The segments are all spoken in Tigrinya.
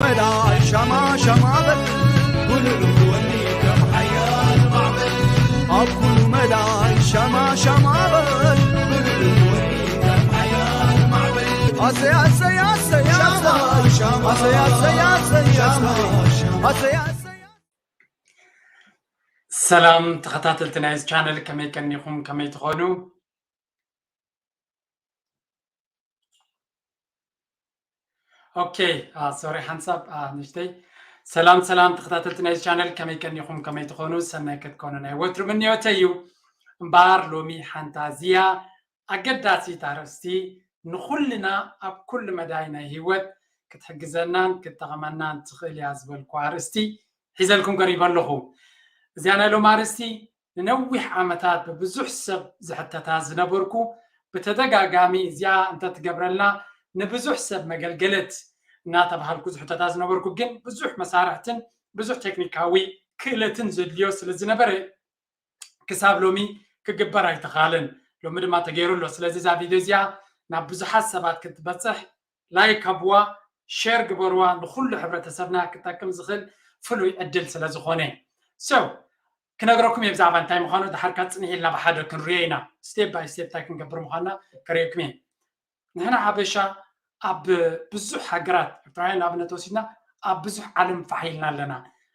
መዳይ ሻማ ሻማ በል፣ ጉልል ወኒ ከም ሓያል ማዕበል። ኣብ ኩሉ መዳይ ሻማ ሻማ በል፣ ጉልል ወኒ ከም ሓያል ማዕበል። ኣሰይ፣ ኣሰይ፣ ኣሰይ፣ ኣሰይ፣ ኣሰይ፣ ኣሰይ፣ ኣሰይ፣ ኣሰይ፣ ኣሰይ። ሰላም ተኸታተልቲ ናይዚ ቻነል፣ ከመይ ቀኒኹም? ከመይ ትኾኑ? ኦኬ፣ ሶሪ ሓንሳብ ንእሽተይ። ሰላም ሰላም ተኸታተልቲ ናይዚ ቻነል፣ ከመይ ቀኒኹም? ከመይ ትኾኑ? ሰናይ ክትኮኑ ናይ ወትሩ ምንዮተይ እዩ። እምበኣር ሎሚ ሓንታ እዚኣ ኣገዳሲት ኣርእስቲ፣ ንኹልና ኣብ ኩሉ መዳይ ናይ ህይወት ክትሕግዘናን ክትጠቕመናን ትኽእል እያ ዝበልኩ ኣርእስቲ ሒዘልኩም ቀሪበ ኣለኹ። እዚኣ ናይ ሎሚ ኣርእስቲ ንነዊሕ ዓመታት ብብዙሕ ሰብ ዝሕተታ ዝነበርኩ፣ ብተደጋጋሚ እዚኣ እንተትገብረልና ንብዙሕ ሰብ መገልገለት እናተባሃልኩ ዝሕተታ ዝነበርኩ፣ ግን ብዙሕ መሳርሕትን ብዙሕ ቴክኒካዊ ክእለትን ዘድልዮ ስለ ዝነበረ ክሳብ ሎሚ ክግበር ኣይተኻለን። ሎሚ ድማ ተገይሩ ኣሎ። ስለዚ እዛ ቪድዮ እዚኣ ናብ ብዙሓት ሰባት ክትበፅሕ ላይክ ሃብዋ፣ ሼር ግበርዋ፣ ንኹሉ ሕብረተሰብና ክጠቅም ዝኽእል ፍሉይ ዕድል ስለ ዝኾነ። So ክነግረኩም እየ ብዛዕባ እንታይ ምዃኑ፣ ድሓርካ ፅንሕ ኢልና ብሓደ ክንሪኦ ኢና። ስቴፕ ባይ ስቴፕ እንታይ ክንገብር ምዃንና ከርእየኩም እየ። ንሕና ሓበሻ ኣብ ብዙሕ ሃገራት፣ ኤርትራውያን ንኣብነት ወሲድና ኣብ ብዙሕ ዓለም ፋሕ ኢልና ኣለና።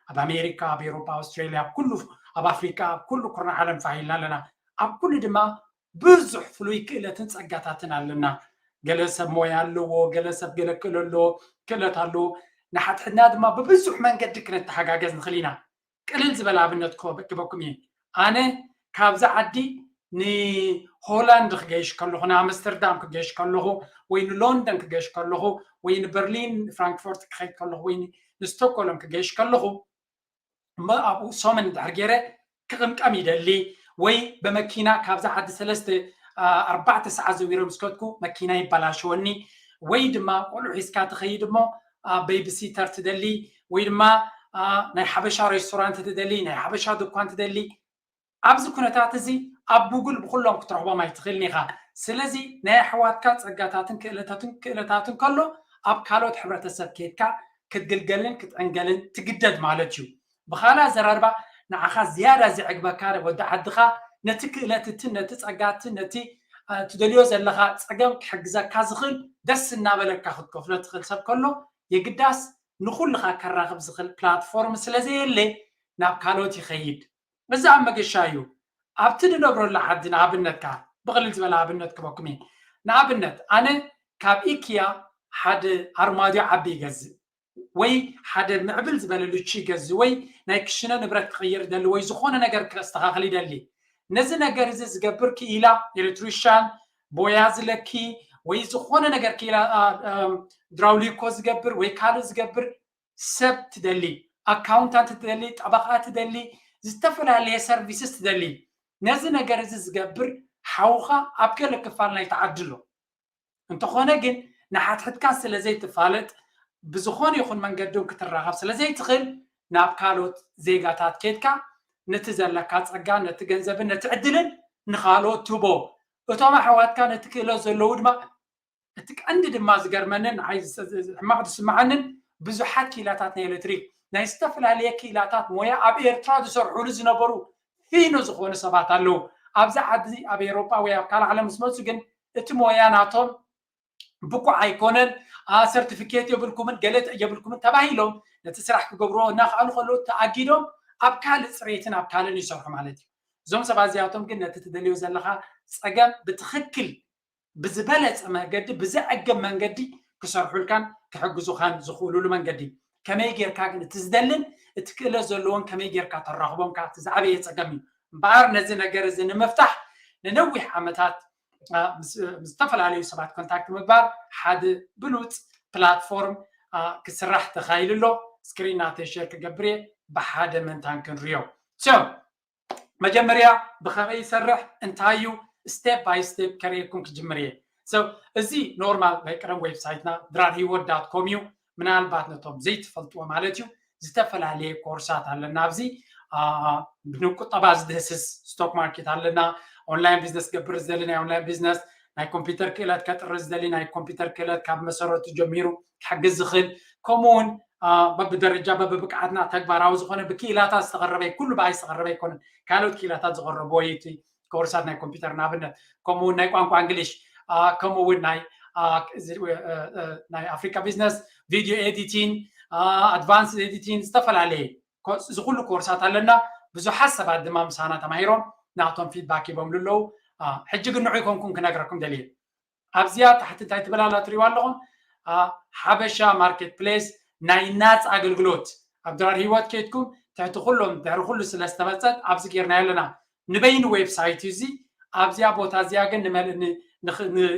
ኣብ ኣሜሪካ፣ ኣብ ኤውሮጳ፣ ኣውስትራልያ፣ ኣብ ኩሉ፣ ኣብ ኣፍሪቃ፣ ኣብ ኩሉ ኩርናዕ ዓለም ፋሕ ኢልና ኣለና። ኣብ ኩሉ ድማ ብዙሕ ፍሉይ ክእለትን ጸጋታትን ኣለና። ገለ ሰብ ሞያ ኣለዎ፣ ገለ ሰብ ገለ ክእለት ኣለዎ፣ ክእለት ኣለዎ። ንሓድሕድና ድማ ብብዙሕ መንገዲ ክነተሓጋገዝ ንኽእል ኢና። ቅልል ዝበለ ኣብነት ክወ- ክበኩም እየ። ኣነ ካብዛ ዓዲ ንሆላንድ ክገይሽ ከለኹ፣ ንኣምስተርዳም ክገይሽ ከለኹ፣ ወይ ንሎንደን ክገይሽ ከለኹ፣ ወይ ንበርሊን ፍራንክፎርት ክኸይድ ከለኹ፣ ወይ ንስቶክሆልም ክገይሽ ከለኹ፣ እሞ ኣብኡ ሰሙን እንድሕር ገይረ ክቕምቀም ይደሊ፣ ወይ ብመኪና ካብዛ ዓዲ ሰለስተ ኣርባዕተ ሰዓት ዘዊረ ምስ ከድኩ መኪና ይበላሸወኒ፣ ወይ ድማ ቆልዑ ሒዝካ ትኸይድ እሞ ቤቢሲተር ትደሊ፣ ወይ ድማ ናይ ሓበሻ ሬስቶራንት ትደሊ፣ ናይ ሓበሻ ድኳን ትደሊ። ኣብዚ ኩነታት እዚ ኣብ ጉግል ብኩሎም ክትረኽቦም ኣይትኽእልን ኢኻ። ስለዚ ናይ ኣሕዋትካ ጸጋታትን ክእለታትን ክእለታትን ከሎ ኣብ ካልኦት ሕብረተሰብ ከይድካ ክትግልገልን ክትዕንገልን ትግደድ ማለት እዩ። ብኻልእ ኣዘራርባ ንዓኻ ዝያዳ ዘዕግበካ ወዲ ዓድኻ ነቲ ክእለት እቲ ነቲ ጸጋ እቲ ነቲ ትደልዮ ዘለኻ ጸገም ክሕግዘካ ዝኽእል ደስ እናበለካ ክትከፍሎ ትኽእል ሰብ ከሎ የግዳስ ንኹልኻ ከራኽብ ዝኽእል ፕላትፎርም ስለ ዘየለ ናብ ካልኦት ይኸይድ። እዚ ኣብ መገሻ እዩ። ኣብቲ ንነብረሉ ዓዲ ንኣብነት ከኣ ብቕልል ዝበለ ኣብነት ክበኩም እየ። ንኣብነት ኣነ ካብ ኢኪያ ሓደ ኣርማድዮ ዓቢ ይገዝእ ወይ ሓደ ምዕብል ዝበለ ልቹ ይገዝእ ወይ ናይ ክሽነ ንብረት ክቕይር ይደሊ ወይ ዝኾነ ነገር ከስተኻኽል ይደሊ። ነዚ ነገር እዚ ዝገብር ክኢላ ኤሌክትሪሻን ቦያ ዝለኪ ወይ ዝኾነ ነገር ክኢላ ድራውሊኮ ዝገብር ወይ ካልእ ዝገብር ሰብ ትደሊ፣ ኣካውንታንት ትደሊ፣ ጠበቓ ትደሊ፣ ዝተፈላለየ ሰርቪስስ ትደሊ። ነዚ ነገር እዚ ዝገብር ሓውኻ ኣብ ገለ ክፋል ናይቲ ዓዲ ኣሎ። እንተኾነ ግን ንሓትሕትካ ስለ ዘይትፋለጥ ብዝኾነ ይኹን መንገዲ እውን ክትራኸብ ስለ ዘይትኽእል ናብ ካልኦት ዜጋታት ኬድካ ነቲ ዘለካ ጸጋ ነቲ ገንዘብን ነቲ ዕድልን ንኻልኦት ትህቦ። እቶም ኣሕዋትካ ነቲ ክእለት ዘለዉ ድማ እቲ ቀንዲ ድማ ዝገርመንን ንዓይ ሕማቕ ዝስምዓንን ብዙሓት ክኢላታት ናይ ኤሌክትሪክ ናይ ዝተፈላለየ ክኢላታት ሞያ ኣብ ኤርትራ ዝሰርሑሉ ዝነበሩ ፊኖ ዝኾኑ ሰባት ኣለዉ። ኣብዚ ዓዲ ኣብ ኤሮጳ ወይ ኣብ ካልእ ዓለም ምስ መፁ ግን እቲ ሞያ ናቶም ብቁዕ ኣይኮነን፣ ሰርቲፊኬት የብልኩምን ገለ የብልኩምን ተባሂሎም ነቲ ስራሕ ክገብርዎ እናኽኣሉ ከለዉ ተኣጊዶም ኣብ ካልእ ፅሬትን ኣብ ካልእን ይሰርሑ ማለት እዩ። እዞም ሰባት እዚኣቶም ግን ነቲ ትደልዮ ዘለኻ ፀገም ብትኽክል ብዝበለፀ መገዲ ብዘዕግብ መንገዲ ክሰርሑልካን ክሕግዙኻን ዝኽእሉሉ መንገዲ ከመይ ጌርካ ግን እቲ ዝደልን እቲ ክእለት ዘለዎን ከመይ ጌርካ ተራኽቦም ከዓ እቲ ዝዓበየ ፀገም እዩ። እምበኣር ነዚ ነገር እዚ ንምፍታሕ ንነዊሕ ዓመታት ምስ ዝተፈላለዩ ሰባት ኮንታክት ምግባር ሓደ ብሉፅ ፕላትፎርም ክስራሕ ተኻኢሉ ኣሎ። ስክሪን ናተይ ሸር ክገብር እየ ብሓደ መንታን ክንሪኦ። መጀመርያ ብኸመይ ይሰርሕ እንታይ እዩ ስቴፕ ባይ ስቴፕ ከርእየኩም ክጅምር እየ። እዚ ኖርማል ናይ ቀደም ዌብሳይትና ድራር ህይወት ዳት ኮም እዩ። ምናልባት ነቶም ዘይትፈልጥዎ ማለት እዩ። ዝተፈላለየ ኮርሳት ኣለና ኣብዚ ንቁጠባ ዝድህስስ ስቶክ ማርኬት ኣለና። ኦንላይን ቢዝነስ ገብር ዝደሊ ናይ ኦንላይን ቢዝነስ፣ ናይ ኮምፒውተር ክእለት ከጥሪ ዝደሊ ናይ ኮምፒውተር ክእለት ካብ መሰረቱ ጀሚሩ ክሕግዝ ዝኽእል፣ ከምኡ እውን በብደረጃ በብብቅዓትና ተግባራዊ ዝኾነ ብክኢላታት ዝተቐረበ ኩሉ ብኣይ ዝተቐረበ ኣይኮነን። ካልኦት ክኢላታት ዝቐረብዎ እዩ እቲ ኮርሳት ናይ ኮምፒውተር ንኣብነት፣ ከምኡ እውን ናይ ቋንቋ እንግሊሽ፣ ከምኡ እውን ናይ ናይ ኣፍሪካ ቢዝነስ፣ ቪድዮ ኤዲቲን፣ ኣድቫንስ ኤዲቲን፣ ዝተፈላለየ እዚ ኩሉ ኮርሳት ኣለና። ብዙሓት ሰባት ድማ ምሳና ተማሂሮም ናቶም ፊድባክ ሂቦምሉ ኣለዉ። ሕጂ ግን ንዑ ይኮንኩም ክነግረኩም ደልየ። ኣብዚኣ ታሕቲ እንታይ ትብል ኣላ ትሪእዋ ኣለኹም? ሓበሻ ማርኬት ፕሌስ ናይ ናፃ ኣገልግሎት ኣብ ድራር ህይወት ከይድኩም ትሕቲ ኩሎም ድሕሪ ኩሉ ስለ ዝተመፀት ኣብዚ ጌርናዮ ኣለና። ንበይኑ ዌብሳይት እዩ እዚ። ኣብዚኣ ቦታ እዚኣ ግን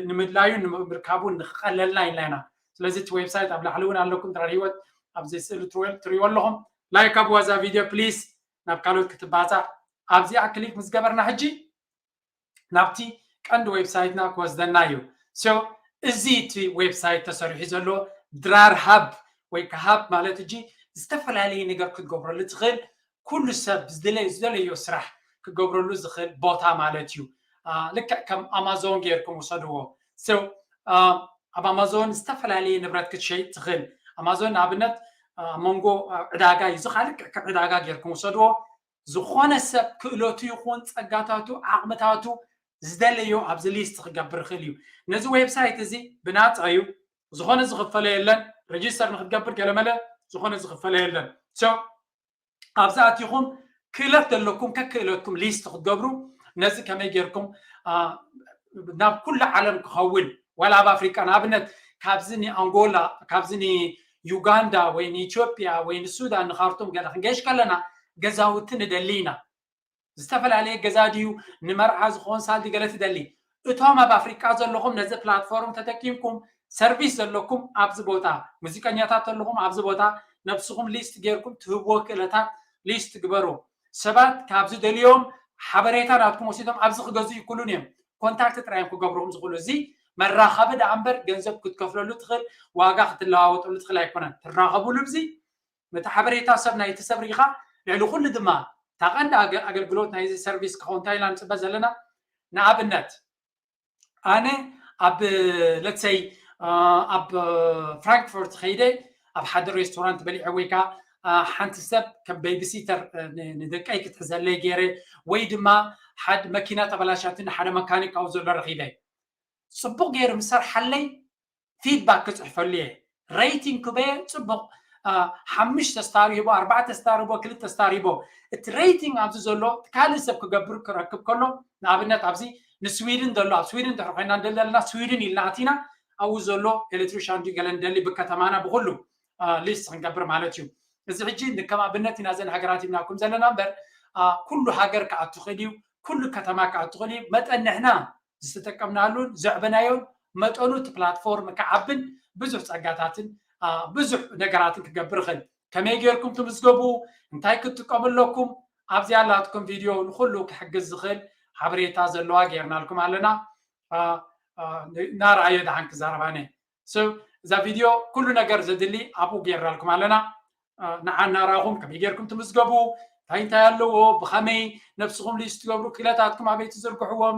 ንምድላዩ ንምርካቡ ንክቀለልና ኢልና ኢና። ስለዚ እቲ ዌብሳይት ኣብ ላዕሊ እውን ኣለኩም ድራር ህይወት ኣብዚ ስእሊ ትሪእዎ ኣለኹም። ላይክ ኣብዋ እዛ ቪድዮ ፕሊስ ናብ ካልኦት ክትባፃዕ። ኣብዚኣ ክሊክ ምስ ገበርና ሕጂ ናብቲ ቀንዲ ዌብሳይትና ክወስደና እዩ። ሶ እዚ እቲ ዌብሳይት ተሰሪሑ ዘሎ ድራር ሃብ ወይ ከዓ ሃብ ማለት እጂ ዝተፈላለየ ነገር ክትገብረሉ ትኽእል ኩሉ ሰብ ዝደለዮ ስራሕ ክገብረሉ ዝኽእል ቦታ ማለት እዩ። ልክዕ ከም ኣማዞን ጌርኩም ውሰድዎ። ኣብ ኣማዞን ዝተፈላለየ ንብረት ክትሸይጥ ትኽእል። ኣማዞን ንኣብነት ኣብ መንጎ ዕዳጋ እዩ። እዚ ከዓ ልክዕ ከም ዕዳጋ ጌርኩም ውሰድዎ። ዝኾነ ሰብ ክእለቱ ይኹን ፀጋታቱ ዓቕምታቱ ዝደለዮ ኣብዚ ሊስት ክገብር ይኽእል እዩ። ነዚ ዌብሳይት እዚ ብናፃ እዩ። ዝኾነ ዝኽፈሎ የለን። ሬጅስተር ንክትገብር ገለመለ ዝኾነ ዝኽፈሎ የለን። ሶ ኣብዚ ኣቲኹም ክእለት ዘለኩም ከክእለትኩም ሊስት ክትገብሩ ነዚ ከመይ ጌርኩም ናብ ኩሉ ዓለም ክኸውን ዋላ ኣብ ኣፍሪቃ ንኣብነት ካብዚ ንኣንጎላ ካብዚ ንዩጋንዳ ወይ ንኢትዮጵያ ወይ ንሱዳን ንካርቱም ገለ ክንገሽ ከለና ገዛውቲ ንደሊ ኢና። ዝተፈላለየ ገዛ ድዩ ንመርዓ ዝኸውን ሳል ድዩ ገለ ትደሊ። እቶም ኣብ ኣፍሪቃ ዘለኹም ነዚ ፕላትፎርም ተጠቂምኩም ሰርቪስ ዘለኩም ኣብዚ ቦታ ሙዚቀኛታት ዘለኹም ኣብዚ ቦታ ነብስኹም ሊስት ጌርኩም ትህብዎ ክእለታት ሊስት ግበሩ። ሰባት ካብ ዝደልዮም ሓበሬታ ናትኩም ወሲዶም ኣብዚ ክገዝኡ ይክእሉን እዮም። ኮንታክት ጥራይ እዮም ክገብርኹም ዝኽእሉ። እዚ መራኸቢ ደኣ እምበር ገንዘብ ክትከፍለሉ ትኽእል ዋጋ ክትለዋወጠሉ ትኽእል ኣይኮነን። ትራኸብሉ ብዚ ነቲ ሓበሬታ ሰብ ናይቲ ሰብ ርኢኻ ልዕሊ ኩሉ ድማ እታ ቀንዲ ኣገልግሎት ናይዚ ሰርቪስ ክኸውን እንታይ ኢና ንፅበ ዘለና? ንኣብነት ኣነ ኣብ ለትሰይ ኣብ ፍራንክፈርት ከይደ ኣብ ሓደ ሬስቶራንት በሊዐ ወይ ከዓ ሓንቲ ሰብ ከም ቤቢሲተር ንደቀይ ክትሕዘለይ ገይረ ወይ ድማ ሓደ መኪና ተበላሻትን ሓደ መካኒክ ካብኡ ዘሎ ረኺበ ፅቡቅ ገይሩ ምሰርሓለይ ፊድባክ ክፅሕፈሉ እየ። ሬቲንግ ክበየ ፅቡቅ ሓሙሽተ ስታር ሂቦ ኣርባዕተ ስታር ሂቦ ክልተ ስታር ሂቦ እቲ ሬቲንግ ኣብዚ ዘሎ ካልእ ሰብ ክገብር ክረክብ ከሎ ንኣብነት ኣብዚ ንስዊድን ዘሎ ኣብ ስዊድን ድሕሪ ኮይና ንደሊ ዘለና ስዊድን ኢልና ኣቲና ኣብኡ ዘሎ ኤሌክትሪሻን ድዩ ገለ ንደሊ ብከተማና ብኩሉ ሊስት ክንገብር ማለት እዩ። እዚ ሕጂ ንከም ኣብነት ኢና ዘን ሃገራት ሂብናኩም ዘለና እምበር ኩሉ ሃገር ክኣቱ ክእል እዩ፣ ኩሉ ከተማ ክኣቱ ክእል እዩ። መጠን ንሕና ዝተጠቀምናሉን ዘዕበናዮን መጠኑ እቲ ፕላትፎርም ክዓብን ብዙሕ ፀጋታትን ብዙሕ ነገራትን ክገብር ይኽእል። ከመይ ጌርኩም ትምዝገቡ፣ እንታይ ክትጥቀሙ ኣለኩም ኣብዚኣ ኣላትኩም ቪድዮ ንኩሉ ክሕግዝ ዝኽእል ሓበሬታ ዘለዋ ጌርናልኩም ኣለና። እናረኣዮ ደሓን ክዛረብ ኣነ እዛ ቪድዮ ኩሉ ነገር ዘድሊ ኣብኡ ጌርናልኩም ኣለና። ንዓ እናረኣኹም ከመይ ጌርኩም ትምዝገቡ፣ እንታይ እንታይ ኣለዎ፣ ብኸመይ ነብስኹም ሊስት ትገብሩ፣ ክኢለታትኩም ኣበይ ትዝርግሕዎም፣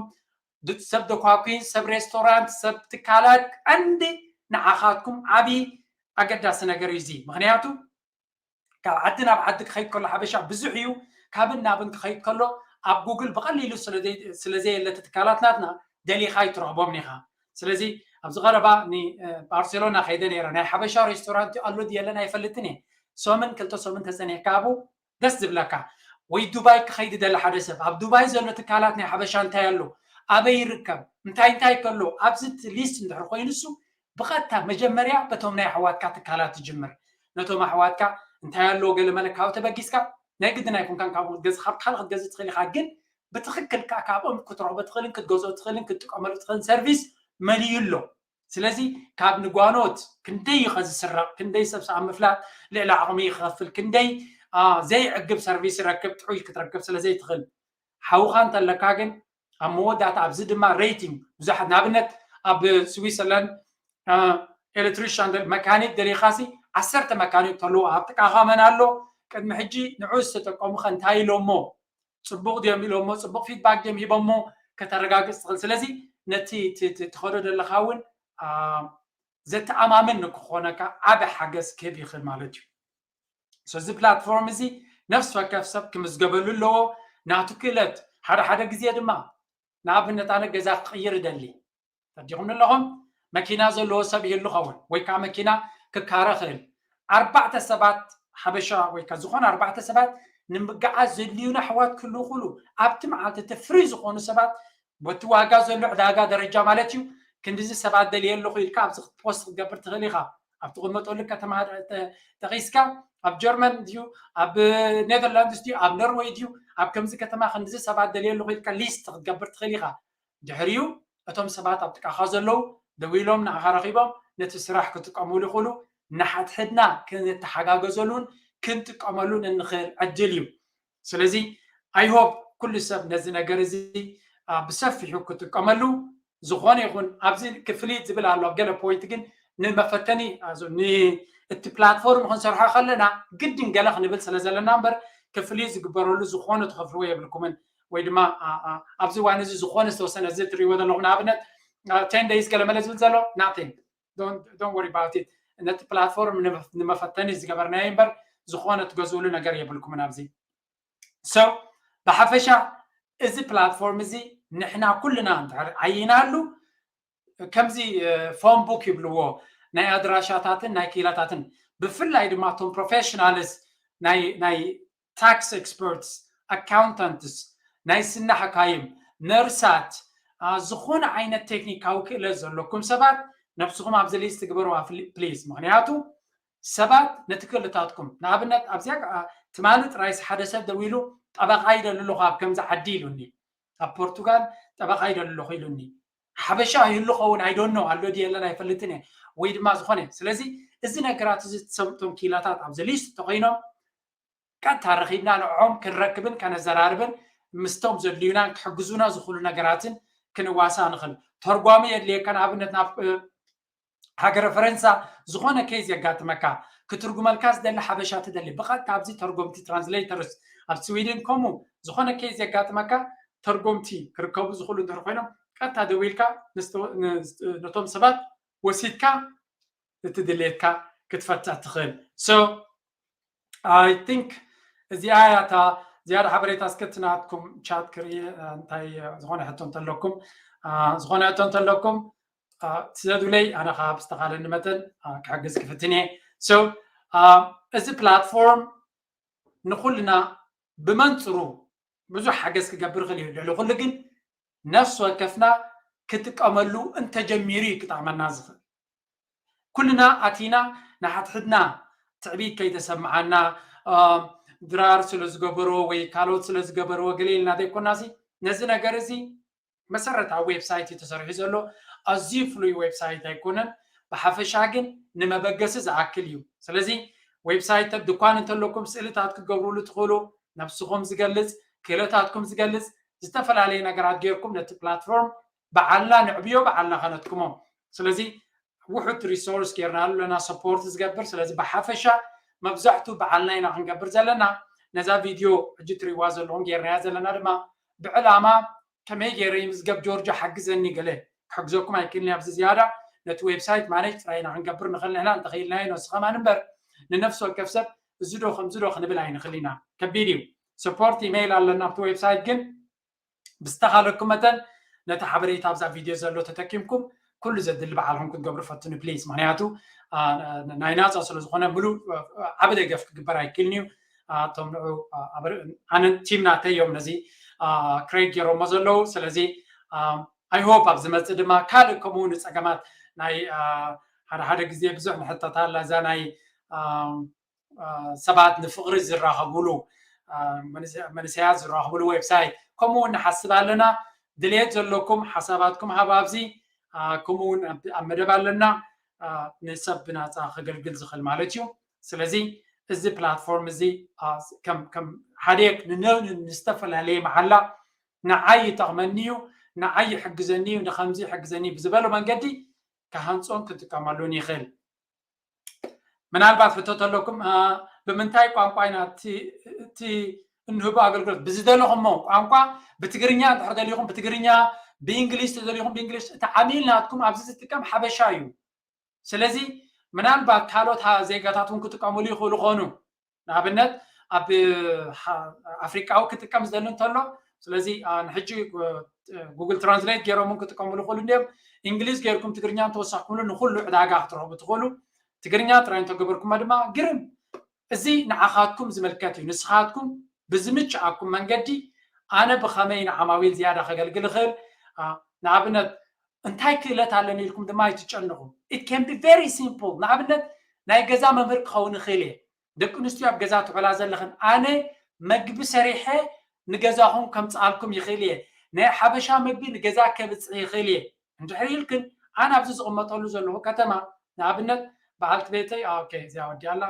ሰብ ደኳኩን፣ ሰብ ሬስቶራንት፣ ሰብ ትካላት ቀንዲ ንዓኻትኩም ዓብዪ ኣገዳሲ ነገር እዩ እዚ። ምክንያቱ ካብ ዓዲ ናብ ዓዲ ክኸይድ ከሎ ሓበሻ ብዙሕ እዩ። ካብን ናብን ክኸይድ ከሎ ኣብ ጉግል ብቐሊሉ ስለዘየለ እቲ ትካላት ናትና ደሊኻ ኣይትረኽቦም ኢኻ። ስለዚ ኣብዚ ቀረባ ንባርሴሎና ከይደ ነይረ ናይ ሓበሻ ሬስቶራንት ኣሎ ድየለን ኣይፈልጥን እየ። ሶምን ክልተ ሶምን ተፀኒሕካ ኣብኡ ደስ ዝብለካ ወይ ዱባይ ክኸይድ ደሊ ሓደ ሰብ ኣብ ዱባይ ዘሎ ትካላት ናይ ሓበሻ እንታይ ኣሎ ኣበይ ይርከብ እንታይ እንታይ ከሎ ኣብዚ ሊስት እንድሕር ኮይኑ እሱ ብቐጥታ መጀመርያ በቶም ናይ ኣሕዋትካ ትካላት ትጅምር ነቶም ኣሕዋትካ እንታይ ኣለዎ ገለ መለ ካብኡ ተበጊስካ ናይ ግድን ኣይኮንካን ካብኡ ክትገዝእ ካብ ካልእ ክትገዝእ ትኽእል ኢኻ ግን ብትኽክል ከዓ ካብኦም ክትረኽቦ ትኽእልን ክትገዝኦ ትኽእልን ክትጥቀመሉ ትኽእልን ሰርቪስ መሊዩ ኣሎ ስለዚ ካብ ንጓኖት ክንደይ እዩ ከዝስረቕ ክንደይ ሰብ ሰኣብ ምፍላጥ ልዕሊ ዓቕሚ ይኸፍል ክንደይ ዘይዕግብ ሰርቪስ ይረክብ ጥዑይ ክትረክብ ስለ ዘይትኽእል ሓውኻ እንተለካ ግን ኣብ መወዳእታ ኣብዚ ድማ ሬቲንግ ብዙሓት ንኣብነት ኣብ ስዊሰርላንድ ኤሌክትሪሻን መካኒክ ደሊኻሲ ዓሰርተ መካኒክ ተለዎ ኣብ ጥቃኻ መን ኣሎ ቅድሚ ሕጂ ንዑ ዝተጠቀሙኸ እንታይ ኢሎሞ ፅቡቅ ድዮም ኢሎሞ ፅቡቅ ፊድባክ ድዮም ሂቦሞ ከተረጋግፅ ትኽእል ስለዚ ነቲ ትኸዶ ዘለካ እውን ዘተኣማምን ንክኾነካ ዓበ ሓገዝ ክህብ ይኽእል ማለት እዩ So እዚ ፕላትፎርም እዚ ነፍሲ ወከፍ ሰብ ክምዝገበሉ ኣለዎ። ናቱ ክእለት ሓደ ሓደ ግዜ ድማ ንኣብነት ኣነ ገዛ ክቕይር እደሊ ተዲኹም ኣለኹም። መኪና ዘለዎ ሰብ ይህሉ ኸውን ወይ ከዓ መኪና ክካረ ክእል ኣርባዕተ ሰባት ሓበሻ ወይ ከዓ ዝኾነ ኣርባዕተ ሰባት ንምግዓዝ ዘድልዩና ኣሕዋት ክህልዉ ክእሉ ኣብቲ መዓልቲ እቲ ፍሪ ዝኾኑ ሰባት በቲ ዋጋ ዘሎ ዕዳጋ ደረጃ ማለት እዩ። ክንዲዚ ሰባት ደልየ ኣለኹ ኢልካ ኣብዚ ፖስት ክትገብር ትኽእል ኢኻ። ኣብ ትቕመጠሉ ከተማ ጠቂስካ ኣብ ጀርመን ድዩ ኣብ ኔዘርላንድስ ድዩ ኣብ ኖርወይ ድዩ ኣብ ከምዚ ከተማ ክንዲዚ ሰባት ደልየ ኣለኹ ኢልካ ሊስት ክትገብር ትኽእል ኢኻ። ድሕሪኡ እቶም ሰባት ኣብ ጥቃኻ ዘለዉ ደው ኢሎም ንዓኻ ረኺቦም ነቲ ስራሕ ክጥቀምሉ ይኽእሉ። ንሓድሕድና ክንተሓጋገዘሉን ክንጥቀመሉን እንኽእል ዕድል እዩ። ስለዚ I hope ኩሉ ሰብ ነዚ ነገር እዚ ብሰፊሑ ክጥቀመሉ። ዝኾነ ይኹን ኣብዚ ክፍሊት ዝብል ኣሎ ኣብ ገለ ፖይንት ግን ንመፈተኒ እቲ ፕላትፎርም ክንሰርሖ ከለና ግድን ገለ ክንብል ስለ ዘለና እምበር ክፍሊት ዝግበረሉ ዝኾነ ትኸፍልዎ የብልኩምን። ወይ ድማ ኣብዚ ዋን እዚ ዝኾነ ዝተወሰነ እዚ ትሪእዎ ዘለኹም ንኣብነት ቴን ደይስ ገለመለ ዝብል ዘሎ ናቲንግ don't worry about it። ነቲ ፕላትፎርም ንመፈተኒ ዝገበርናዮ እምበር ዝኾነ ትገዝእሉ ነገር የብልኩምን ኣብዚ። So ብሓፈሻ እዚ ፕላትፎርም እዚ ንሕና ኩልና እንድሕር ዓይናሉ ከምዚ ፎን ቡክ ይብልዎ ናይ ኣድራሻታትን ናይ ክኢላታትን ብፍላይ ድማ እቶም ፕሮፌሽናልስ ናይ ታክስ ኤክስፐርትስ ኣካውንታንትስ ናይ ስና ሓካይም ነርሳት ዝኾነ ዓይነት ቴክኒካዊ ክእለት ዘለኩም ሰባት ነብስኹም ኣብዚ ሊስት ግበርዋ ፕሊዝ። ምክንያቱ ሰባት ነቲ ክእለታትኩም ንኣብነት ኣብዚኣ ትማሊ ጥራይስ ሓደ ሰብ ደዊሉ ጠበቃ ይደሊ ኣለኹ ኣብ ከምዚ ዓዲ ኢሉኒ ኣብ ፖርቱጋል ጠበቃ ይደሊ ኣለኹ ኢሉኒ ሓበሻ ይህሉ ኸውን ኣይዶኖ ኣሎ ድየለን ኣይፈልጥን እየ ወይ ድማ ዝኾነ ስለዚ እዚ ነገራት እዚ ትሰምቶም ኪላታት ኣብዚ ሊስት ተኮይኖም ቀጥታ ረኺብና ንዕኦም ክንረክብን ከነዘራርብን ምስቶም ዘድልዩናን ክሕግዙና ዝኽእሉ ነገራትን ክንዋሳ ንኽእል። ተርጓሚ የድልየካ ንኣብነት ናብ ሃገረ ፈረንሳ ዝኾነ ኬዝ የጋጥመካ ክትርጉመልካ ዝደሊ ሓበሻ ትደሊ ብቐጥታ ኣብዚ ተርጎምቲ ትራንስሌተርስ ኣብ ስዊድን ከምኡ ዝኾነ ኬዝ የጋጥመካ ተርጎምቲ ክርከቡ ዝኽእሉ እንድሕር ኮይኖም ቀጥታ ደዊልካ ነቶም ሰባት ወሲድካ እቲ ድሌትካ ክትፈትሕ ትኽእል። So I think እዚኣ እያ እታ ዝያዳ ሓበሬታ እስከ እቲ ናትኩም ቻት ክርኢ እንታይ ዝኾነ ሕቶ እንተለኩም ዝኾነ ሕቶ እንተለኩም ስደዱለይ ኣነ ከዓ ብዝተኻለኒ መጠን ክሕግዝ ክፍትን እየ። So እዚ ፕላትፎርም ንኩልና ብመንፅሩ ብዙሕ ሓገዝ ክገብር ይኽእል እዩ። ልዕሊ ኩሉ ግን ነፍሲ ወከፍና ክጥቀመሉ እንተጀሚሩ እዩ ክጠቕመና ዝኽእል። ኩልና ኣቲና ንሓድሕድና ትዕቢት ከይተሰምዓና ድራር ስለ ዝገበርዎ ወይ ካልኦት ስለ ዝገበርዎ ገለ ኢልና ዘይኮናሲ ነዚ ነገር እዚ መሰረታዊ ዌብሳይት እዩ ተሰሪሑ ዘሎ። ኣዝዩ ፍሉይ ዌብሳይት ኣይኮነን፣ ብሓፈሻ ግን ንመበገሲ ዝኣክል እዩ። ስለዚ ዌብሳይት ድኳን እንተለኩም ስእልታት ክትገብሩሉ ትኽእሉ፣ ነብስኹም ዝገልጽ፣ ክእለታትኩም ዝገልጽ ዝተፈላለዩ ነገራት ጌርኩም ነቲ ፕላትፎርም በዓልና ንዕብዮ በዓልና ከነትክሞ። ስለዚ ውሑድ ሪሶርስ ጌርናሉ ኣለና ሰፖርት ዝገብር። ስለዚ ብሓፈሻ መብዛሕቱ በዓልና ኢና ክንገብር ዘለና። ነዛ ቪድዮ ሕጂ ትሪእዋ ዘለኹም ጌርናያ ዘለና ድማ ብዕላማ ከመይ ገይረ ይምዝገብ ጆርጆ ሓግዘኒ ገለ ክሕግዘኩም ኣይክእልን ኣብዚ ዝያዳ ነቲ ዌብሳይት ማኔጅ ጥራይ ኢና ክንገብር ንኽእል ንሕና እንተኽኢልናዮ ነሱ ከማን እምበር ንነፍሲ ወከፍ ሰብ እዚ ዶ ከምዚ ዶ ክንብል ኣይንኽእል ኢና ከቢድ እዩ ሰፖርት ኢሜይል ኣለና ኣብቲ ዌብሳይት ግን ብዝተኻለኩም መጠን ነቲ ሓበሬታ ኣብዛ ቪድዮ ዘሎ ተጠቂምኩም ኩሉ ዘድሊ በዓልኩም ክትገብሩ ፈትኑ ፕሊዝ ምክንያቱ ናይ ናፃ ስለዝኾነ ምሉእ ዓብ ደገፍ ክግበር ኣይክልን እዩ እቶም ንዑ ኣነ ቲም ናተይ እዮም ነዚ ክሬት ገይሮሞ ዘለዉ ስለዚ I hope ኣብ ዝመፅእ ድማ ካልእ ከምኡ ንፀገማት ናይ ሓደ ሓደ ግዜ ብዙሕ ንሕተታ ኣላ እዛ ናይ ሰባት ንፍቕሪ ዝራኸብሉ መንእሰያት ዝራኸብሉ ዌብሳይት ከምኡ እውን ንሓስብ ኣለና ድሌት ዘለኩም ሓሳባትኩም ሃብ ኣብዚ ከምኡ እውን ኣብ መደብ ኣለና ንሰብ ብናፃ ከገልግል ዝኽእል ማለት እዩ ስለዚ እዚ ፕላትፎርም እዚ ከም ሓደ ንዝተፈላለየ መዓላ ንዓይ ይጠቕመኒ እዩ ንዓይ ይሕግዘኒ እዩ ንከምዚ ይሕግዘኒ ብዝበሎ መንገዲ ክሃንፆን ክጥቀመሉን ይኽእል ምናልባት ሕቶ ተለኩም ብምንታይ ቋንቋ ኢና እቲ እንህቦ ኣገልግሎት ብዝደለኹሞ ቋንቋ ብትግርኛ እንድሕር ደሊኹም ብትግርኛ ብእንግሊሽ ተደሊኹም ብእንግሊሽ እቲ ዓሚል ናትኩም ኣብዚ ዝጥቀም ሓበሻ እዩ ስለዚ ምናልባት ካልኦት ዜጋታት እውን ክጥቀሙሉ ይኽእሉ ኾኑ ንኣብነት ኣብ ኣፍሪቃዊ ክጥቀም ዝደሊ እንተሎ፣ ስለዚ ንሕጂ ጉግል ትራንስሌት ገይሮም ክጥቀምሉ ክእሉ እንዲዮም። እንግሊዝ ገይርኩም ትግርኛ እንተወሳኽኩምሉ ንኩሉ ዕዳጋ ክትረኽቡ ትኽእሉ። ትግርኛ ጥራይ እንተገበርኩሞ ድማ ግርም። እዚ ንዓኻትኩም ዝምልከት እዩ። ንስኻትኩም ብዝምችኣኩም መንገዲ ኣነ ብኸመይ ንዓማዊል ዝያዳ ከገልግል እኽእል? ንኣብነት እንታይ ክእለት ኣለኒ ኢልኩም ድማ ኣይትጨንቑ። It can be very simple። ንኣብነት ናይ ገዛ መምህር ክኸውን ይኽእል እየ። ደቂ ኣንስትዮ ኣብ ገዛ ትውዕላ ዘለኽን ኣነ መግቢ ሰሪሐ ንገዛኹም ከምፅኣልኩም ይኽእል እየ። ናይ ሓበሻ መግቢ ንገዛ ከብፅሕ ይኽእል እየ። እንድሕር ኢልክን ኣነ ኣብዚ ዝቕመጠሉ ዘለኹ ከተማ ንኣብነት በዓልቲ ቤተይ ኦኬ እዚኣ ወዲኣላ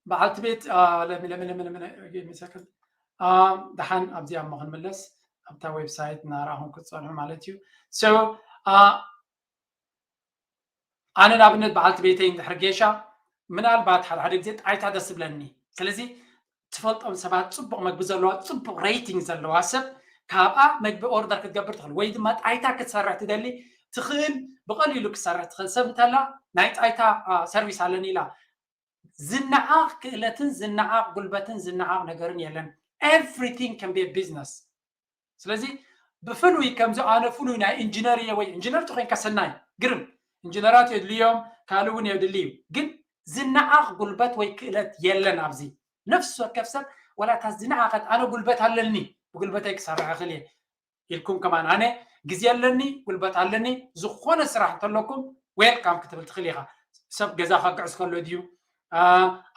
በዓልቲ ቤት ለሚ ለሚ ለሚ ለሚ ለሚ ሰከንድ ደሓን ኣብዚኣ እሞ ክንምለስ ኣብታ ዌብሳይት እናረኣኹም ክትፀንሑ ማለት እዩ። ኣነ ንኣብነት በዓልቲ ቤተይ እንድሕር ጌሻ ምናልባት ሓደ ሓደ ግዜ ጣይታ ደስ ትብለኒ። ስለዚ ትፈልጦም ሰባት ፅቡቕ መግቢ ዘለዋ ፅቡቕ ሬቲንግ ዘለዋ ሰብ ካብኣ መግቢ ኦርደር ክትገብር ትኽእል ወይ ድማ ጣይታ ክትሰርሕ ትደሊ ትኽእል ብቐሊሉ ክትሰርሕ ትኽእል ሰብ እንተላ ናይ ጣይታ ሰርቪስ ኣለኒ ኢላ ዝነዓቕ ክእለትን ዝነዓቕ ጉልበትን ዝነዓቕ ነገርን የለን። Everything can be a business። ስለዚ ብፍሉይ ከምዚ ኣነ ፍሉይ ናይ ኢንጂነር እየ ወይ ኢንጂነር ተኮይንካ ሰናይ ግርም ኢንጂነራት የድልዮም ካልእ እውን የድሊ እዩ። ግን ዝነዓቕ ጉልበት ወይ ክእለት የለን ኣብዚ። ነፍሲ ወከፍ ሰብ ወላ እታ ዝነዓቐት ኣነ ጉልበት ኣለኒ ብጉልበተይ ክሰርሕ እኽእል እየ ኢልኩም ከማን ኣነ ግዜ ኣለኒ ጉልበት ኣለኒ ዝኾነ ስራሕ እንተለኩም ዌልካም ክትብል ትኽእል ኢኻ። ሰብ ገዛ ከግዕዝ ከሎ ድዩ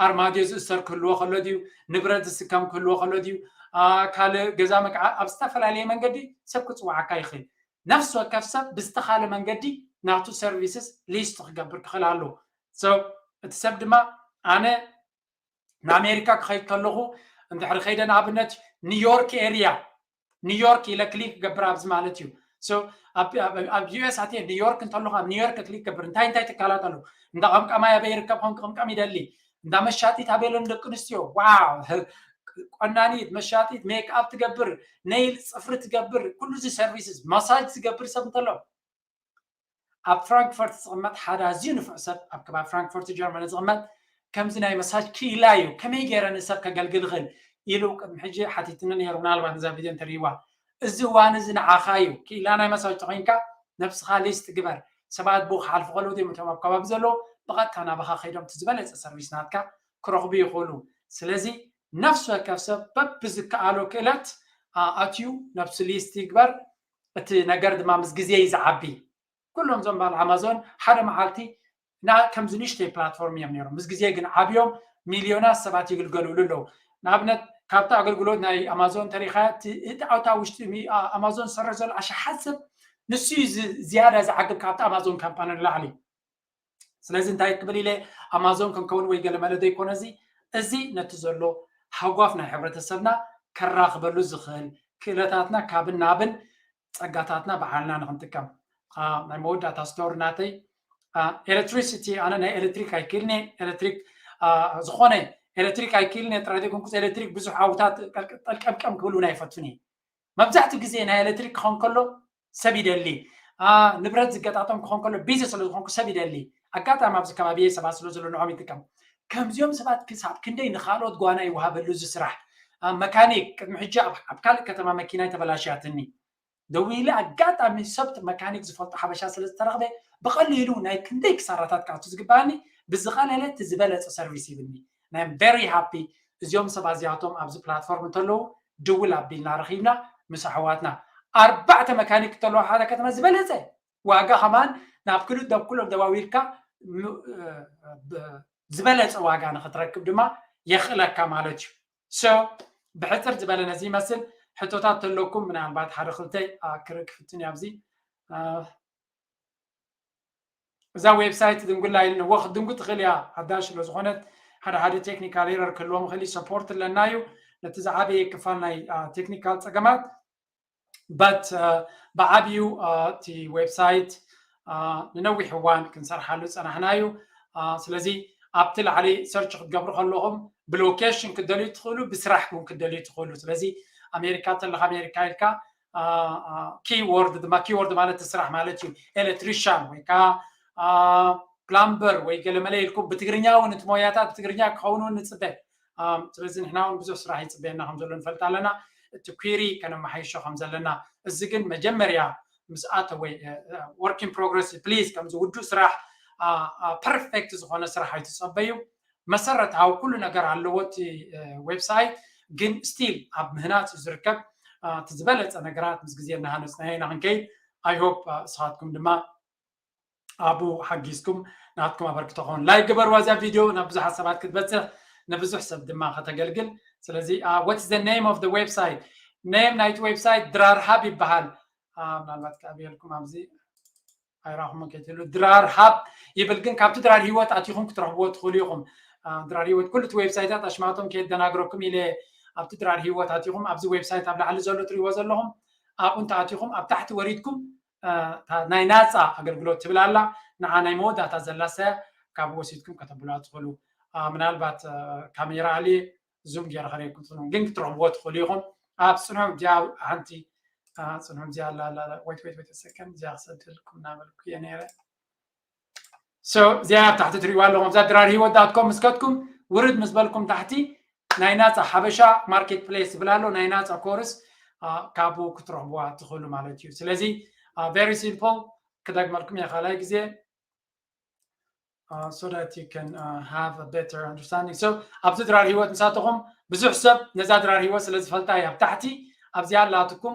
ኣርማድዮ ዝእሰር ክህልዎ ከሎ ድዩ ንብረት ዝስከም ክህልዎ ከሎ ድዩ ካልእ ገዛ መግዓ ኣብ ዝተፈላለየ መንገዲ ሰብ ክፅዋዓካ ይኽእል። ነፍሲ ወከፍ ሰብ ብዝተኻለ መንገዲ ናቱ ሰርቪስስ ሊስት ክገብር ክኽእል ኣለዎ። እቲ ሰብ ድማ ኣነ ንኣሜሪካ ክኸይድ ከለኹ እንድሕሪ ከይደ ንኣብነት ኒውዮርክ ኤሪያ ኒውዮርክ ኢለ ክሊክ ክገብር ኣብዚ ማለት እዩ። ኣብ ዩኤስ ኣትየ ኒውዮርክ እንተለኹ ኣብ ኒውዮርክ ክሊክ ገብር እንታይ እንታይ ትካላት ኣለዉ እንዳ ቀምቀማይ ኣበይ ይርከብ ኮንክ ቅምቀም ይደሊ እንዳ መሻጢት ኣበይ ኣለዉ ደቂ ኣንስትዮ ዋው ቆናኒት መሻጢት ሜክኣፕ ትገብር ነይል ፅፍሪ ትገብር ኩሉ እዚ ሰርቪስስ ማሳጅ ዝገብር ሰብ እንተሎ ኣብ ፍራንክፈርት ዝቕመጥ ሓደ ኣዝዩ ንፉዕ ሰብ ኣብ ከባቢ ፍራንክፈርት ጀርመኒ ዝቕመጥ ከምዚ ናይ መሳጅ ክኢላ እዩ ከመይ ገይረ ንሰብ ከገልግል ይኽእል ኢሉ ቅድሚ ሕጂ ሓቲትኒ ነይሩ ምናልባት ነዛ ቪድዮ እንተርእይዋ እዚ እዋን እዚ ንዓኻ እዩ ክኢላ ናይ መሳጅ ተኾይንካ ነብስኻ ሊስት ግበር ሰባት ብኡ ክሓልፉ ከለዉ እዮም እቶም ኣብ ከባቢ ዘለዉ ብቐጥታ ናባኻ ከይዶም እቲ ዝበለፀ ሰርቪስ ናትካ ክረኽቡ ይኽእሉ ስለዚ ነፍሲ ወከፍ ሰብ በብዝከኣሎ ክእለት ኣትዩ ነብሱ ሊስት ይግበር እቲ ነገር ድማ ምስ ግዜ እዩ ዝዓቢ ኩሎም እዞም በዓል ኣማዞን ሓደ መዓልቲ ከምዚ ንእሽተይ ፕላትፎርም እዮም ነይሮም ምስ ግዜ ግን ዓብዮም ሚልዮናት ሰባት ይግልገልሉ ኣለዉ ንኣብነት ካብቲ ኣገልግሎት ናይ ኣማዞን ተሪኻያ እቲ ኣውታ ውሽጢ ኣማዞን ዝሰርሕ ዘሎ ኣሽሓት ሰብ ንሱ እዩ ዝያዳ ዝዓግብ ካብቲ ኣማዞን ካምፓኒ ንላዕሊ ስለዚ እንታይ ክብል ኢለ ኣማዞን ክንከውን ወይ ገለመለ ዘይኮነ እዚ እዚ ነቲ ዘሎ ሃጓፍ ናይ ሕብረተሰብና ከራኽበሉ ዝኽእል ክእለታትና ካብን ናብን ጸጋታትና ብዓልና ንክንጥቀም ናይ መወዳእታ ስቶሪ ናተይ ኤሌክትሪሲቲ ኣነ ናይ ኤሌክትሪክ ኣይክእልኒ ኤሌክትሪክ ዝኾነ ኤሌክትሪክ ኣይክእልኒ ጥራይ ዘይኮንኩስ ኤሌክትሪክ ብዙሕ ዓውታት ጠልቀምቀም ክብል እውን ኣይፈቱን እየ መብዛሕትኡ ግዜ ናይ ኤሌክትሪክ ክኸውን ከሎ ሰብ ይደሊ ንብረት ዝገጣጠም ክኾን ከሎ ቢዚ ስለ ዝኾንኩ ሰብ ይደሊ ኣጋጣሚ ኣብዚ ከባቢ ሰባት ስለ ዘሎ ንዖም ይጥቀም ከምዚኦም ሰባት ክሳብ ክንደይ ንካልኦት ጓና ይወሃበሉ እዚ ስራሕ መካኒክ ቅድሚ ሕጂ ኣብ ካልእ ከተማ መኪና ተበላሽያትኒ ደዊለ ኣጋጣሚ ሰብ መካኒክ ዝፈልጦ ሓበሻ ስለ ዝተረኽበ ብቐሊሉ ናይ ክንደይ ክሳራታት ክኣቱ ዝግባኣኒ ብዝቐለለ እቲ ዝበለፀ ሰርቪስ ይብኒ ናይ ቨሪ ሃፒ እዚኦም ሰባት እዚኣቶም ኣብዚ ፕላትፎርም እንተለዉ ድውል ኣቢልና ረኺብና ምስ ኣሕዋትና ኣርባዕተ መካኒክ እንተለዉ ሓደ ከተማ ዝበለፀ ዋጋ ከማን ናብ ክልተ ኩሎም ደዋዊልካ ዝበለፀ ዋጋ ንክትረክብ ድማ የኽእለካ ማለት እዩ so ብሕፅር ዝበለ ነዚ ይመስል ሕቶታት ተለኩም ምናልባት ሓደ ክልተ ክርኢ ክፍትን እያ ኣብዚ እዛ ዌብሳይት ድንጉላ ኢልኒ ወ ክትድንጉ ትኽእል እያ ሓዳሽ ስለ ዝኾነት ሓደ ሓደ ቴክኒካል ኤረር ክህልዎም ይኽእል እዩ ሰፖርት ኣለና እዩ ነቲ ዝዓበየ ክፋል ናይ ቴክኒካል ፀገማት but ብዓብዩ እቲ ዌብሳይት ንነዊሕ እዋን ክንሰርሓሉ ዝፀናሕና እዩ ስለዚ ኣብቲ ላዕሊ ሰርች ክትገብሩ ከለኹም ብሎኬሽን ክደልዩ ትኽእሉ ብስራሕ እውን ክደልዩ ትኽእሉ ስለዚ ኣሜሪካ ተለካ ኣሜሪካ ኢልካ ኪወርድ ድማ ኪወርድ ማለት ስራሕ ማለት እዩ ኤሌክትሪሻን ወይ ከዓ ፕላምበር ወይ ገለመለ ኢልኩም ብትግርኛ እውን እቲ ሞያታት ብትግርኛ ክኸውን እውን ንፅበ። ስለዚ ንሕና እውን ብዙሕ ስራሕ ይፅበየና ከም ዘሎ ንፈልጥ ኣለና። እቲ ኲሪ ከነመሓይሾ ከም ዘለና፣ እዚ ግን መጀመርያ ምስ ኣተወ ወይ work in progress please፣ ከምዚ ውዱእ ስራሕ ፐርፌክት ዝኾነ ስራሕ ኣይትፀበዩ። መሰረታዊ ኩሉ ነገር ኣለዎ እቲ ዌብሳይት፣ ግን ስቲል ኣብ ምህናፅ እዩ ዝርከብ። እቲ ዝበለፀ ነገራት ምስ ግዜ እናሃነፅናዮ ኢና ክንከይድ። I hope እስኻትኩም ድማ ኣብኡ ሓጊዝኩም ናትኩም ኣበርክቶ ክኸውን። ላይክ ግበርዋ እዛ ቪድዮ ናብ ብዙሓት ሰባት ክትበፅሕ፣ ንብዙሕ ሰብ ድማ ከተገልግል። ስለዚ what is the name of the website? ኔም ናይቲ ዌብሳይት ድራር ሃብ ይበሃል። ምናልባት ክኣብየልኩም ኣብዚ ኣይራኹም ከይትሉ ድራር ሃብ ይብል፣ ግን ካብቲ ድራር ህይወት ኣቲኹም ክትረኽብዎ ትኽእሉ ኢኹም። ድራር ህይወት ኩሉ እቲ ዌብሳይታት ኣሽማቶም ከየደናግረኩም ኢለ ኣብቲ ድራር ህይወት ኣቲኹም ኣብዚ ዌብሳይት ኣብ ላዕሊ ዘሎ ትሪእዎ ዘለኹም ኣብኡ እንተኣቲኹም ኣብ ታሕቲ ወሪድኩም ናይ ናፃ ኣገልግሎት ትብል ኣላ። ንዓ ናይ መወዳእታ ዘላሰ ካብ ወሲድኩም ከተብሉዋ ትኽእሉ። ምናልባት ካሜራ ኣልየ ዙም ገይረ ከርእየኩም ትኽእሉ፣ ግን ክትረኽብዎ ትኽእሉ ኢኹም። ኣብ ፅንሑ እዚኣ ሓንቲ ፅንሑ እዚኣ ኣላ ኣላ ወይት ወይት ወይት ሰከንድ እዚኣ ክሰደልኩም እናበልኩ እየ ነይረ። እዚኣ ኣብ ታሕቲ ትሪእዋ ኣለኹም። እዛ ድራር ህይወት ዳት ኮም ምስ ከድኩም ውርድ ምስ በልኩም ታሕቲ ናይ ናፃ ሓበሻ ማርኬት ፕሌስ ዝብል ኣሎ፣ ናይ ናፃ ኮርስ ካብኡ ክትረኽብዋ ትኽእሉ ማለት እዩ። ስለዚ very simple ክደግመልኩም እየ ካልኣይ ግዜ so that you can have a better understanding. So ኣብዚ ድራር ህይወት ምሳተኹም ብዙሕ ሰብ ነዛ ድራር ህይወት ስለ ዝፈልጣ እያ ኣብ ታሕቲ ኣብዚኣ ኣላትኩም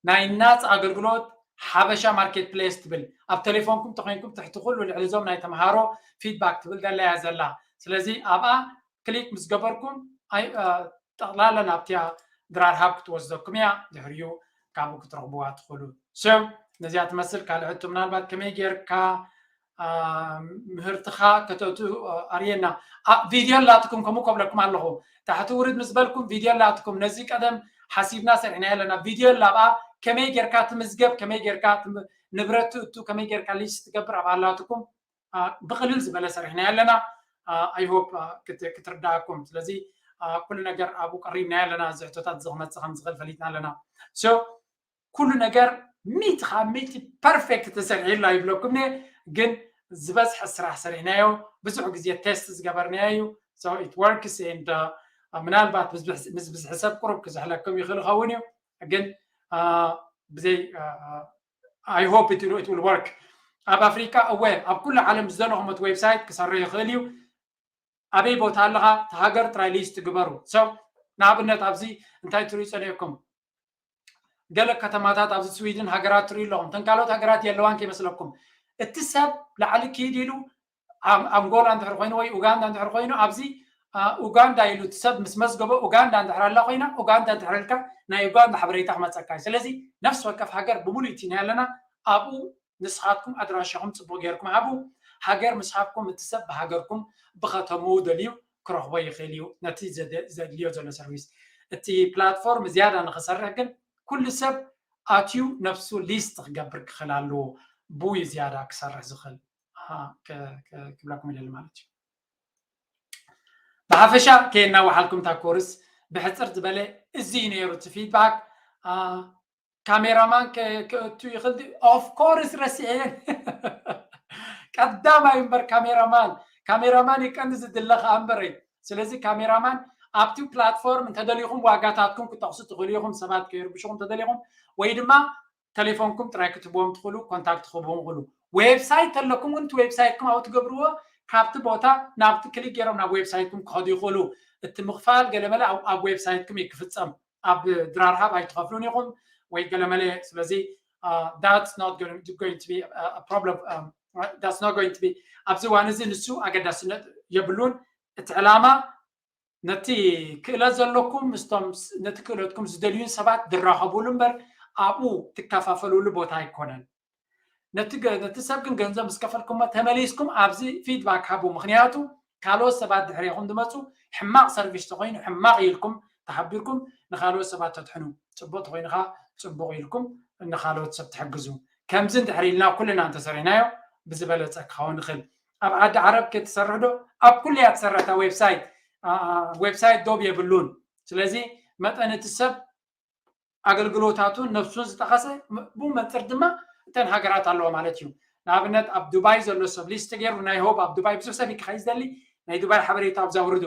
ናይ ናፃ ኣገልግሎት ሓበሻ ማርኬት ፕሌስ ትብል ኣብ ቴሌፎንኩም ተኮይንኩም ትሕቲ ኩሉ ልዕሊ እዞም ናይ ተምሃሮ ፊድባክ ትብል ደላያ ዘላ። ስለዚ ኣብኣ ክሊክ ምስ ገበርኩም ጠቕላላ ናብቲያ ድራር ሃብ ክትወስደኩም እያ። ድሕሪኡ ካብኡ ክትረኽብዋ ትኽእሉ። ሶ ነዚኣ ትመስል ካልእ ሕቶ ምናልባት ከመይ ጌርካ ምህርትኻ ከተእቱ ኣርእየና። ቪድዮ ኣላትኩም ከምኡ ከብለኩም ኣለኹ። ታሕቲ ውርድ ምስ በልኩም ቪድዮ ኣላትኩም። ነዚ ቀደም ሓሲብና ሰሪሕና ኣለና። ቪድዮ ኣላ ኣብኣ ከመይ ጌርካ ትምዝገብ፣ ከመይ ጌርካ ንብረት ትእቱ፣ ከመይ ጌርካ ሊስት ትገብር ኣብኣ ኣላትኩም። ብቕልል ዝበለ ሰሪሕና ኣለና። I hope ክትርዳእኩም። ስለዚ ኩሉ ነገር ኣብኡ ቀሪብና ኣለና። እዚ ሕቶታት እዚ ክመፅእ ከም ዝኽእል ፈሊጥና ኣለና። ሶ ኩሉ ነገር ሚእቲ ካብ ሚእቲ ፐርፌክት ተሰሪሕላ ይብለኩም እየ፣ ግን ዝበዝሐ ስራሕ ሰሪሕናዮ። ብዙሕ ግዜ ቴስት ዝገበርናዮ እዩ። So it works and ምናልባት ምስ ብዝሒ ሰብ ቁሩብ ክዝሕለኩም ይኽእል ይኸውን እዩ፣ ግን ብዘይ I hope it will work። ኣብ ኣፍሪካ እወ ኣብ ኩሉ ዓለም ዝደለኹም እቲ ዌብሳይት ክሰርሕ ይኽእል እዩ። ኣበይ ቦታ ኣለኻ እቲ ሃገር ጥራይ ሊስት ግበሩ። So ንኣብነት ኣብዚ እንታይ ትሪኡ ፀኒሕኩም? ገለ ከተማታት ኣብዚ ስዊድን ሃገራት ትሪኡ ኣለኹም። እተን ካልኦት ሃገራት የለዋን ከይመስለኩም። እቲ ሰብ ላዕሊ ክይድ ኢሉ ኣንጎላ እንድሕር ኮይኑ ወይ ኡጋንዳ እንድሕር ኮይኑ ኣብዚ ኡጋንዳ ኢሉ እቲ ሰብ ምስ መዝገቦ ኡጋንዳ እንድሕር ኣላ ኮይና ኡጋንዳ እንድሕር ኢልካ ናይ ኡጋንዳ ሓበሬታ ክመፀካ እዩ። ስለዚ ነፍሲ ወከፍ ሃገር ብምሉእ እቲ ናይ ኣለና ኣብኡ ንስኻትኩም ኣድራሻኹም ፅቡቅ ጌርኩም ሃቡ። ሃገር ምስ ሃብኩም እቲ ሰብ ብሃገርኩም ብከተምኡ ደልዩ ክረኽቦ ይኽእል እዩ ነቲ ዘድልዮ ዘሎ ሰርቪስ። እቲ ፕላትፎርም ዝያዳ ንክሰርሕ ግን ኩሉ ሰብ ኣትዩ ነፍሱ ሊስት ክገብር ክኽእል ኣለዎ። ብኡ እዩ ዝያዳ ክሰርሕ ዝኽእል ክብለኩም ይደሊ ማለት እዩ። ብሓፈሻ ከየናዋሓልኩም እታ ኮርስ ብሕፅር ዝበለ እዚ እዩ ነይሩ እቲ ፊድባክ። ካሜራማን ከእቱ ይኽእል ኦፍኮርስ ረሲዐን ቀዳማይ እምበር ካሜራማን ካሜራማን ይቀንዲ ዝድለ ከዓ እምበረይ። ስለዚ ካሜራማን ኣብቲ ፕላትፎርም እንተደሊኹም ዋጋታትኩም ክጠቕሱ ትኽእሉ ኢኹም ሰባት ከይርብሽኹም እንተደሊኹም ወይ ድማ ተሌፎንኩም ጥራይ ክትህብዎም ትኽእሉ ኮንታክት ክህብዎም ይኽእሉ። ዌብሳይት ኣለኩም እውን እቲ ዌብሳይትኩም ኣብኡ ትገብርዎ ካብቲ ቦታ ናብቲ ክሊክ ገይሮም ናብ ዌብሳይትኩም ክኸዱ ይኽእሉ። እቲ ምኽፋል ገለመለ ኣብ ዌብሳይትኩም እዩ ክፍፀም። ኣብ ድራር ሃብ ኣይትኸፍሉን ኢኹም ወይ ገለመለ። ስለዚ that's not going to be problem። That's not going to be ኣብዚ እዋን እዚ ንሱ ኣገዳስነት የብሉን። እቲ ዕላማ ነቲ ክእለት ዘለኩም ምስቶም ነቲ ክእለትኩም ዝደልዩን ሰባት ዝራኸቡሉ እምበር ኣብኡ ትከፋፈሉሉ ቦታ ኣይኮነን። ነቲ ሰብ ግን ገንዘብ ምስ ከፈልኩሞ ተመሊስኩም ኣብዚ ፊድባክ ሃቡ። ምክንያቱ ካልኦት ሰባት ድሕሬኹም ዝመፁ ሕማቕ ሰርቪስ ተኮይኑ ሕማቕ ኢልኩም ተሓቢርኩም ንካልኦት ሰባት ተድሕኑ፣ ፅቡቅ ተኮይኑ ከዓ ፅቡቅ ኢልኩም ንካልኦት ሰብ ትሕግዙ። ከምዚ እንድሕር ኢልና ኩልና እንተሰሪሕናዮ ብዝበለፀ ክኸውን ይኽእል። ኣብ ዓዲ ዓረብ ከትሰርሕ ዶ ኣብ ኩሉ እያ ትሰርሕ እታ ዌብሳይት። ዌብሳይት ዶብ የብሉን። ስለዚ መጠን እቲ ሰብ ኣገልግሎታቱን ነፍሱን ዝጠቐሰ ብኡ መንፅር ድማ እተን ሃገራት ኣለዋ ማለት እዩ። ንኣብነት ኣብ ዱባይ ዘሎ ሰብ ሊስት ገይሩ ናይ ሆብ ኣብ ዱባይ ብዙሕ ሰብ ይክኸይ ዝደሊ ናይ ዱባይ ሓበሬታ ኣብዛ ውርዱ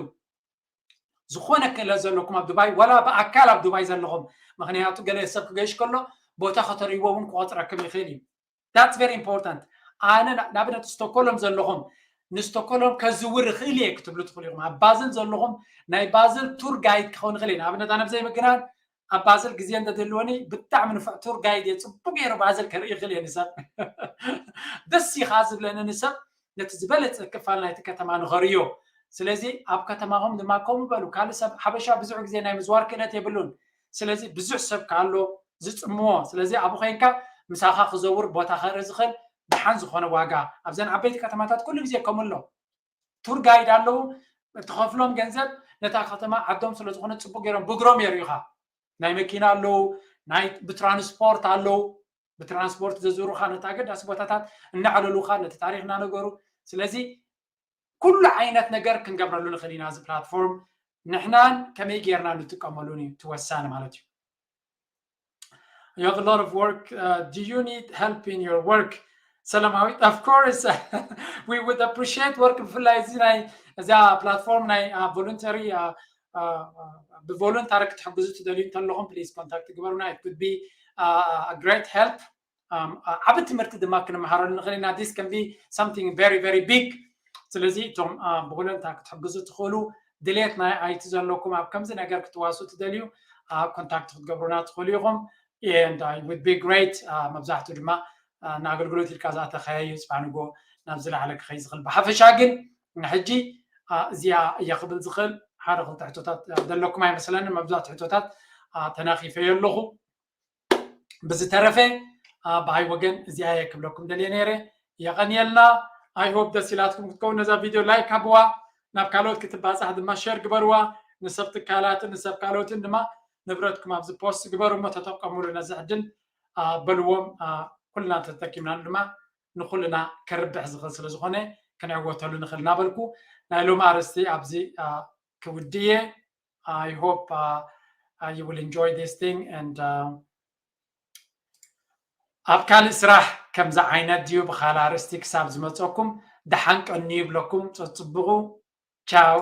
ዝኾነ ክእለት ዘለኩም ኣብ ዱባይ ወላ ብኣካል ኣብ ዱባይ ዘለኹም ምክንያቱ ገለ ሰብ ክገሽ ከሎ ቦታ ከተርእይዎ እውን ክቆፅረኩም ይኽእል እዩ that's very important ኣነ ንኣብነት ስቶኮሎም ዘለኹም ንስቶኮሎም ከዝውር ይኽእል እየ ክትብሉ ትኽእሉ ኢኹም ኣብ ባዝል ዘለኹም ናይ ባዝል ቱር ጋይድ ክኸውን ይኽእል እየ ንኣብነት ኣነ ብዘይ ምግናን ኣብ ባዝል ግዜ እንተድልወኒ ብጣዕሚ ንፉዕ ቱር ጋይድ እየ ፅቡቅ ገይሩ ባዝል ከርኢ ይኽእል እየ ንሰብ ደስ ኢኻ ዝብለኒ ንሰብ ነቲ ዝበለፀ ክፋል ናይቲ ከተማ ንኸርእዮ ስለዚ ኣብ ከተማኹም ድማ ከምኡ በሉ ካልእ ሰብ ሓበሻ ብዙሕ ግዜ ናይ ምዝዋር ክእለት የብሉን ስለዚ ብዙሕ ሰብ ካሎ ዝፅምዎ ስለዚ ኣብኡ ኮይንካ ምሳኻ ክዘውር ቦታ ከርኢ ዝኽእል ደሓን ዝኾነ ዋጋ ኣብዘን ዓበይቲ ከተማታት ኩሉ ግዜ ከምኡ ኣሎ ቱር ጋይድ ኣለዉ ትኸፍሎም ገንዘብ ነታ ከተማ ዓዶም ስለ ዝኾነ ፅቡቅ ገይሮም ብግሮም የርእዩኻ ናይ መኪና ኣለዉ ናይ ብትራንስፖርት ኣለዉ ብትራንስፖርት ዘዙሩኻ ነታ ኣገዳሲ ቦታታት እናዕለሉኻ ነቲ ታሪክ እናነገሩ ስለዚ ኩሉ ዓይነት ነገር ክንገብረሉ ንኽእል ኢና እዚ ፕላትፎርም ንሕናን ከመይ ጌርና ንጥቀመሉን እዩ ትወሳኒ ማለት እዩ You have a lot of work. Uh, do you need help in your work? ሰላማዊት of course we would appreciate work ብፍላይ እዚ ናይ እዛ ፕላትፎርም ናይ voluntary ብቮሉንታሪ ክትሕግዙ ትደልዩ እንተለኹም please contact ግበሩና it would be a great help ዓብ ትምህርቲ ድማ ክንመሃረሉ ንኽእል ኢና this can be something very very big ስለዚ እቶም ብቮሉንታ ክትሕግዙ ትኽእሉ ድሌት ናይ ኣይቲ ዘለኩም ኣብ ከምዚ ነገር ክትዋሱ ትደልዩ ኮንታክት ክትገብሩና ትኽእሉ ኢኹም and I would be great መብዛሕትኡ ድማ ንኣገልግሎት ኢልካ ዝኣተኸያ እዩ ፅባሕ ንጎ ናብ ዝለዓለ ክኸይ ዝኽእል ብሓፈሻ ግን ንሕጂ እዚኣ እየ ክብል ዝኽእል ሓደ ክልተ ሕቶታት ዘለኩም ኣይመስለንን መብዛሕትኡ ሕቶታት ተናኺፈዮ ኣለኹ ብዝተረፈ ብሃይ ወገን እዚኣ እየ ክብለኩም ደልየ ነይረ የቐንየልና I hope ደስ ኢላትኩም ክትከውን ነዛ ቪድዮ ላይክ ሃብዋ ናብ ካልኦት ክትባፃሕ ድማ ሸር ግበርዋ ንሰብ ትካላትን ንሰብ ካልኦትን ድማ ንብረትኩም ኣብዚ ፖስት ግበሩ እሞ ተጠቀሙሉ ነዚ ዕድል በልዎም ኩልና ተጠቂምናሉ ድማ ንኩልና ከርብሕ ዝኽእል ስለ ዝኾነ ክንዕወተሉ ንኽእል እናበልኩ ናይ ሎሚ ኣርእስቲ ኣብዚ ክውድእ እየ I hope uh, uh, you will enjoy this thing and uh, ኣብ ካልእ ስራሕ ከምዚ ዓይነት ድዩ ብካል ኣርእስቲ ክሳብ ዝመፀኩም ደሓን ቀኑ ይብለኩም ፀፅብቑ ቻው